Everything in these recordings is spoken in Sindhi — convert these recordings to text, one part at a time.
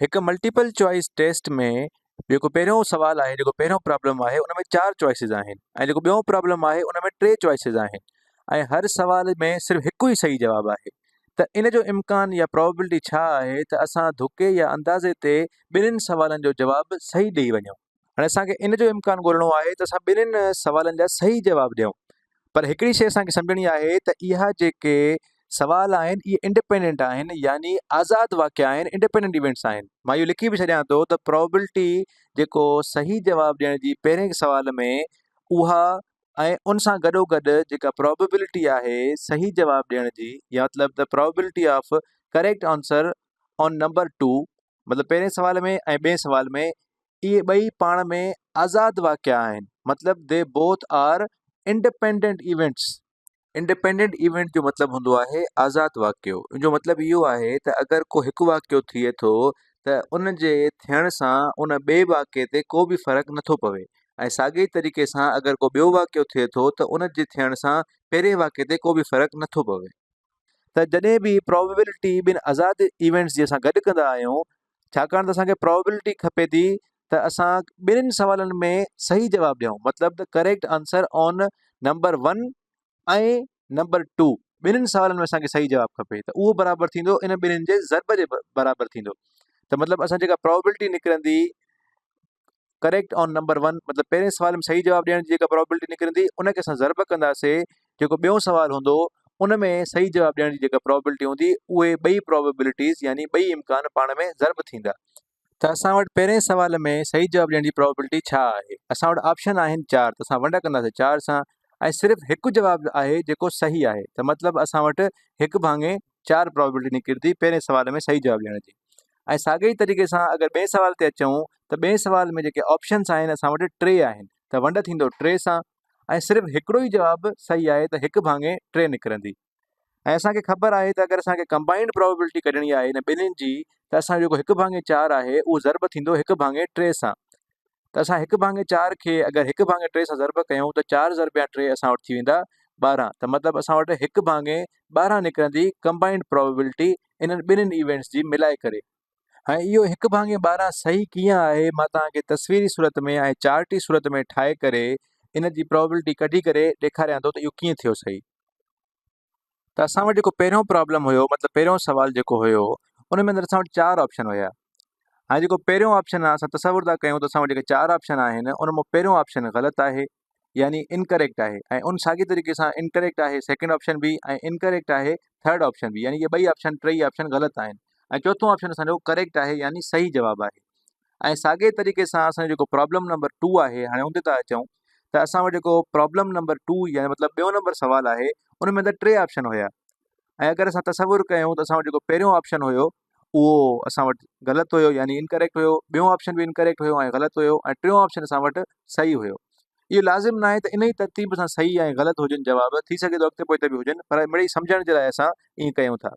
هڪ ملٽيپل چوائس ٽيسٽ ۾ جيڪو پهريون سوال آهي جيڪو پهريون پرابلم آهي ان ۾ چار چوائسز آهن ۽ جيڪو ٻيون پرابلم آهي ان ۾ ٽي چوائسز آهن ۽ هر سوال ۾ صرف هڪ ئي صحيح جواب آهي ته ان جو امڪان يا پراببلٽي ڇا آهي ته اسان ڌڪي يا اندازي تي ٻنهين سوالن جو جواب صحيح ڏئي وڃون. هاڻي اسان کي ان جو امڪان ڳولڻو آهي ته اسان ٻنهين سوالن جا صحيح جواب ڏيون پر هڪڙي شيء اسان کي سمجهڻي آهي ته اها جيڪي سوال آهن اهي انڊيپينڊنٽ آهن يعني آزاد واقعا آهن انڊيپينڊنٽ ايونٽس آهن مان اهو لکي به ڇڏيان ٿو ته پراببلٽي جيڪو صحيح جواب ڏيڻ جي پهرين سوال ۾ اها ۽ ان سان گڏو گڏ جيڪا پراببلٽي آهي صحيح جواب ڏيڻ جي يا مطلب ته probability of correct answer on number two مطلب پهرين سوال ۾ ۽ ٻئي سوال ۾ اهي ٻئي پاڻ ۾ آزاد واقعا آهن مطلب they both are independent events. Independent event جو مطلب هوندو آهي آزاد واقعو ان جو مطلب اهو آهي ته اگر ڪو هڪ واقعو ٿئي ٿو ته ان جي ٿيڻ سان ان ٻئي واقعي تي ڪو به فرق نٿو پوي ۽ ساڳئي طريقي سان اگر ڪو ٻيو واقعو ٿئي ٿو ته ان جي ٿيڻ سان پهرين واقعي تي ڪو به فرق نٿو پوي. ته جڏهن به پرابيبلٽي ٻن آزاد ايونٽس جي اسان گڏ ڪندا آهيون ڇاڪاڻ ته اسان کي پرابيبلٽي کپي ٿي ته اسان ٻنهين سوالن ۾ صحيح جواب ڏيون مطلب ته correct answer on number one ۽ number two ٻنهين سوالن ۾ اسان کي صحيح جواب کپي ته اهو برابر ٿيندو ان ٻنهين جي ضرب جي برابر ٿيندو ته مطلب اسان جيڪا پرابيبلٽي نڪرندي ڪريڪٽ آن نمبر ون مطلب پهرين سوال ۾ صحيح جواب ڏيڻ جي جيڪا پرابيبلٽي نڪرندي ان کي اسان ضرب ڪنداسي جيڪو ٻيو سوال هوندو ان ۾ صحيح جواب ڏيڻ جي جيڪا پرابيبلٽي هوندي اهي ٻئي پرابيبلٽيز يعني ٻئي امڪان پاڻ ۾ ضرب ٿيندا. ته اسان وٽ پهرين سوال ۾ صحيح جواب ڏيڻ جي پرابيبلٽي ڇا آهي؟ اسان وٽ آپشن آهن چار ته اسان ونڊ ڪنداسي چار سان ۽ صرف هڪ جواب آهي جيڪو صحيح آهي ته مطلب اسان وٽ هڪ ڀاڱي چار پرابيبلٽي نڪرندي پهرين سوال ۾ صحيح جواب ڏيڻ جي. ۽ ساڳئي ئي طريقي سان اگر ٻئي سوال تي اچون ته ٻئي سوال ۾ جيڪي آپشنس آهن اسان وٽ ٽي آهن ته ونڊ ٿيندو ٽي سان ۽ صرف هڪڙو ئي جواب صحيح آهي ته هڪ ڀاڱي ٽي نڪرندي ۽ اسان کي خبر آهي ته اگر اسان کي ڪمبائنڊ پرابيبلٽي ڪڍڻي آهي هن ٻنهين جي ته اسان جو جيڪو هڪ ڀاڱي چار آهي اهو ضرب ٿيندو هڪ ڀاڱي ٽي سان ته اسان هڪ ڀاڱي چار کي اگر هڪ ڀاڱي ٽي سان ضرب ڪيون ته چار ضرب يا ٽي اسان وٽ ٿي ويندا 12 ته مطلب اسان وٽ هڪ ڀاڱي 12 نڪرندي ڪمبائنڊ پرابيبلٽي انهن ٻنهين ايونٽس جي ملائي ڪري. ۽ اهو هڪ ڀاڱي 12 صحيح ڪيئن آهي مان توهان کي تصويري صورت ۾ ۽ چارٽي صورت ۾ ٺاهي ڪري ان جي پرابيبلٽي ڪڍي ڪري ڏيکاريان ٿو ته اهو ڪيئن ٿيو صحيح. ته اسان وٽ جيڪو پهريون پرابلم هيو مطلب پهريون سوال جيڪو هيو ان ۾ اندر اسان وٽ چار آپشن هيا هاڻي جيڪو پهريون آپشن آهي اسان تصور ٿا ڪيون ته اسان وٽ جيڪي چار آپشن آهن ان مان پهريون آپشن غلط آهي يعني انڪريڪٽ آهي ۽ ان ساڳي طريقي سان انڪريڪٽ آهي سيڪنڊ آپشن به ۽ انڪريڪٽ آهي ٿرڊ آپشن به يعني اهي ٻئي آپشن ٽئي آپشن غلط آهن ۽ چوٿون آپشن اسانجو ڪريڪٽ آهي يعني صحيح جواب آهي ۽ ساڳئي طريقي سان اسان جو جيڪو پرابلم نمبر ٽو آهي هاڻي ان تي ٿا اچون ته اسان وٽ جيڪو پرابلم نمبر ٽو يعني مطلب ٻيو نمبر سوال آهي ان ۾ اندر ٽي آپشن هيا ۽ اگر اسان تصور ڪيون ته اسان وٽ جيڪو پهريون آپشن هيو اهو اسان وٽ غلط هيو يعني انڪريڪٽ هيو ٻيو آپشن به انڪريڪٽ هيو ۽ غلط هيو ۽ ٽيون آپشن اسان وٽ صحيح هيو اهو لازم ناهي ته انهي ترتيب سان صحيح ۽ غلط هجن جواب ٿي سگهي ٿو اڳتي پوئتي به هجن پر مڙئي سمجهڻ جي لاء اسان ائين ڪيون ٿا.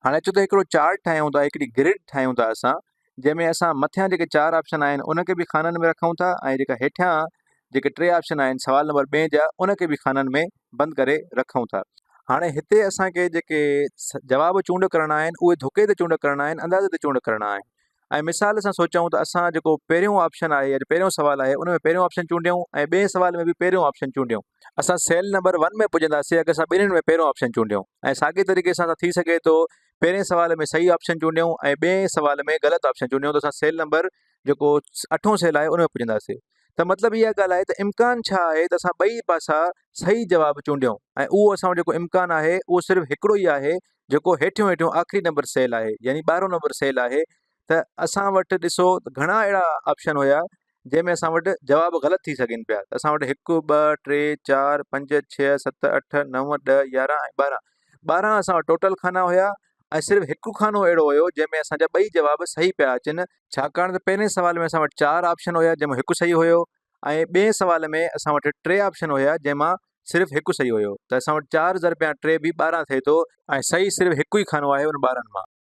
هاڻي اچو ته هڪڙو چارٽ ٺاهيون ٿا هڪڙي گرڊ ٺاهيون ٿا اسان جنهن ۾ اسان مٿيان جيڪي چار آپشن آهن ان کي به خانن ۾ رکون ٿا ۽ جيڪا هيٺيان جيڪي ٽي آپشن آهن سوال نمبر ٻئي جا ان کي به خانن ۾ بند ڪري رکون ٿا. هاڻي هتي اسان کي جيڪي جواب چونڊ ڪرڻا آهن اهي ڌڪي تي چونڊ ڪرڻا آهن اندازي تي چونڊ ڪرڻا آهن ۽ مثال اسان سوچون ته اسان جيڪو پهريون آپشن آهي يا پهريون سوال آهي ان ۾ پهريون آپشن چونڊيون ۽ ٻئي سوال ۾ به پهريون آپشن چونڊيون اسان سيل نمبر ون ۾ پڄنداسين اگر اسان ٻنهين ۾ پهريون آپشن چونڊيون ۽ ساڳي طريقي سان ٿي سگهي ٿو پهرين سوال ۾ صحيح آپشن چونڊيون ۽ ٻئي سوال ۾ غلط آپشن چونڊيون ته اسان سيل نمبر جيڪو اٺون سيل آهي ان ۾ پڄنداسين ته مطلب اها ڳالهه آهي ته امڪان ڇا آهي ته اسان ٻئي پاسا صحيح جواب چونڊيون ۽ اهو اسان وٽ جيڪو امڪان آهي اهو صرف هڪڙو ئي آهي جيڪو هيٺيون هيٺيون آخري نمبر سيل آهي يعني ٻارهون نمبر سيل آهي ته اسان وٽ ڏسو گهڻا اهڙا آپشن هيا جنهن ۾ اسان وٽ جواب غلط ٿي سگهن پيا ته اسان وٽ هڪ ٻه ٽي چار پنج ڇهه ست اٺ نو ڏهه يارهن ۽ ٻارهن ٻارهن اسان وٽ ٽوٽل خانا هيا ۽ صرف هڪ خانو اهڙو هيو جنهن ۾ اسان جا ٻئي جواب صحيح پيا اچن ڇاڪاڻ ته پهرين سوال ۾ اسان وٽ چار آپشن هيا جنهن مان هڪ صحيح هيو ۽ ٻئي سوال ۾ اسان وٽ ٽي آپشن هيا جنهن مان صرف هڪ صحيح هيو ته اسان وٽ چار ضرب يا ٽي به 12 ٿئي ٿو ۽ صحيح صرف هڪ ئي خانو آهي ان 12 مان.